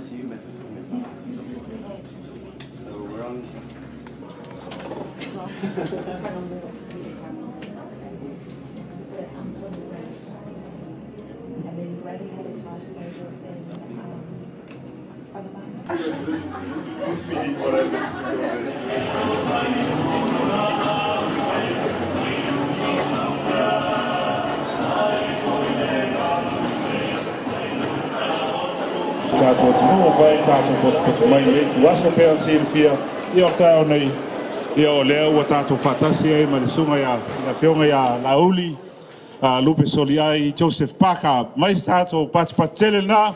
ICU method. So we're on. And then Bradley had a title over in Tātou atunuu fai tātou fotufotu mai le tuaso pe an silafia ia o taeao nei ia o lea ua tātou faatasi ai ma le susuga ia le afioga ia Laauli Lupe Soliai Joseph Parker mai se tātou patipati tele lenā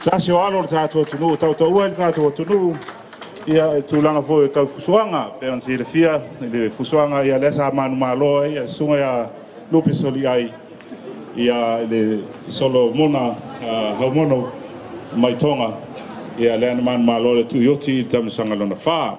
tasi o alo o le tātou atunuu tautaua i le tātou atunuu ia e tulaga foi o tau fusuaga pe ona silafia i le fusuaga ia lea sa manumalo ai ia susuga ia Lupe Soliai ia le Solomona Haumono mai Tonga ia lea na manumalo le tuioti i le taumasaga lona 4.